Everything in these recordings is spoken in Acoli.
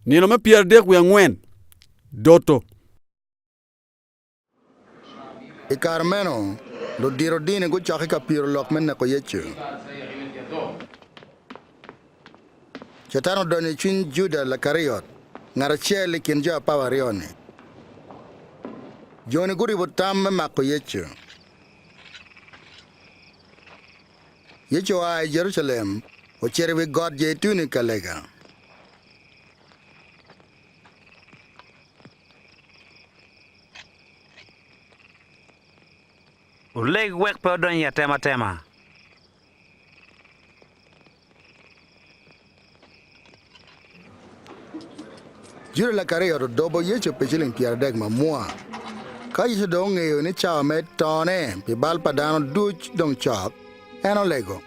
Nino me 34 Doto. I kare meno, ludito dini gucokke ka piro lok me neko Yecu. Catan odonyo i cwiny Juda Lakariot, ngat acel i kin jo apararyo-ni. Jo-ni guribo tam me mako Yecu. Yecu oa i Jerucalem, ocito i wi got Jeituni ka lega. Wuleg wek pe wudony i atematema. Juda Lakariot odobo Yecu pi ciling 30 mamwa. Ka Yecu dong ongeyo ni cawa me tone pi bal pa dano duc dong cok, en olego.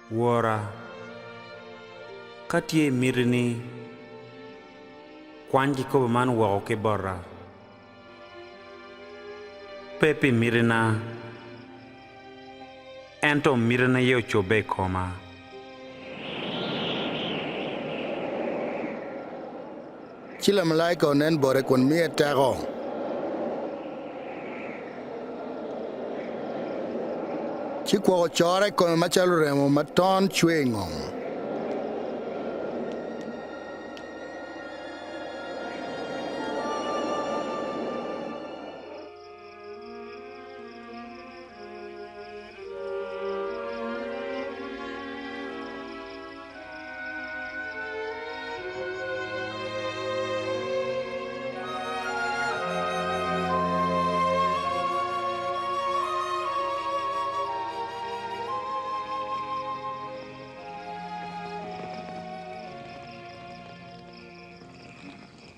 Wora, ka tye i mitini, kwany kikopo man woko ki bota. Pe pi mitina, ento mitini aye ocobbe i koma. Ci lamalaika onen bote kun miye teko. Ci kwok ocore i kome macalo remo ma ton cwer i ngom.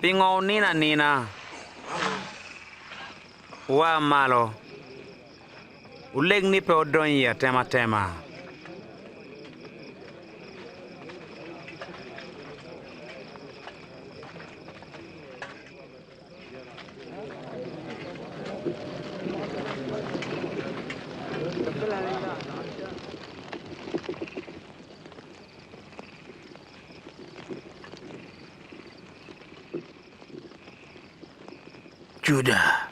Pingo wunino anina? Wua malo, wuleg ni pe wudony i atematema. Juda.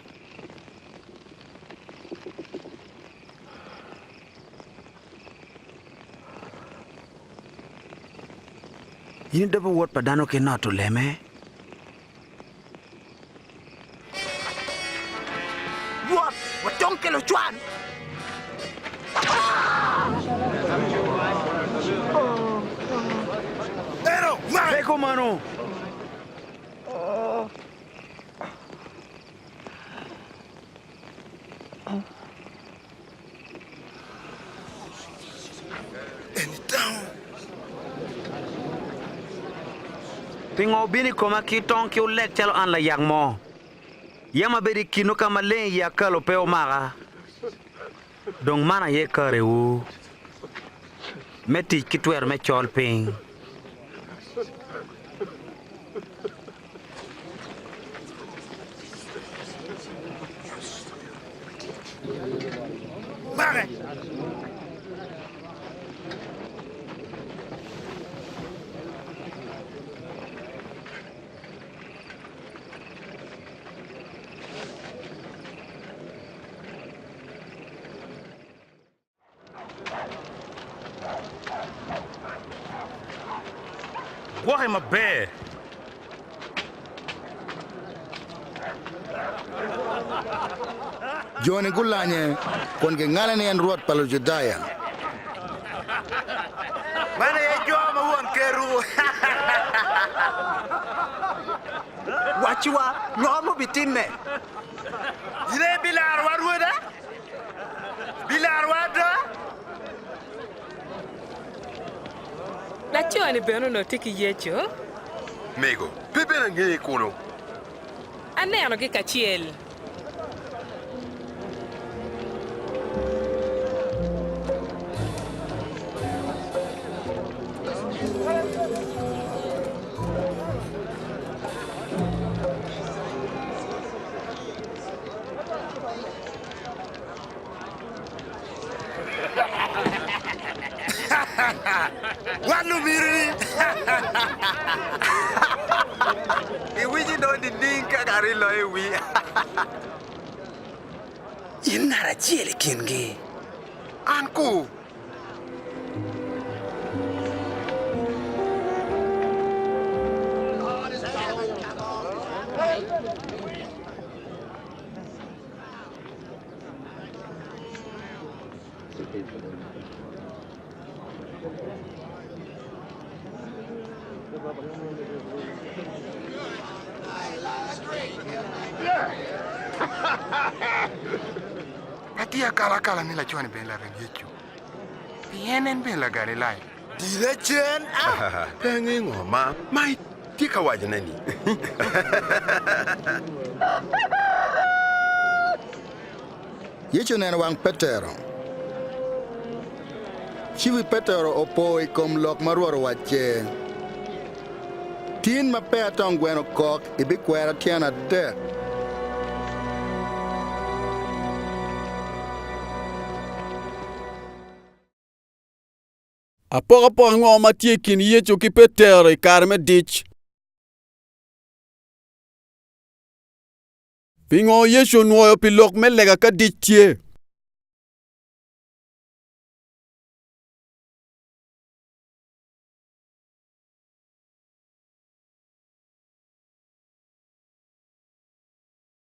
In idobo wod pa dano ki noto leme? Rwot, watong ki lucwan. Pe kumano! Pingo wubino i koma ki tong ki olek calo an layak mo? Yam abedo i kinwu ka maleng i akalo pe wumaka. Dong man aye karewu me tic ki twero me col piny. Gwoke maber. Jo-ni gulanye kun gingale ni en Rwot pa Lujudaya. Man aye jo ma won kerwu. Wacciwa ngo mubitimme. In aye bilarowa, Rwoda? Bilarowa ada? Laco-ni bene onongo tye ki Yecu. Mego, pe bene angeye kulu. Anenogi kacel. Kara iloyo i wi. In ngat acel i kingi. An ku. Atye akalakala ni laco-ni bene larem Yecu, pien en bene Lagalilaya. Dira cen a! Pe angeyo ngo ma ma itye ka wacone-ni. Yecu oneno wang Petero, ci wi Petero opo i kom lok ma Rwot owacce, Tin ma peya tong gweno okok, ibikwera tyen adek. Apokapoka ango ma tye i kin Yecu ki Petero i kare me dic? Pingo Yecu onwoyo pi lok me lega ka dic tye?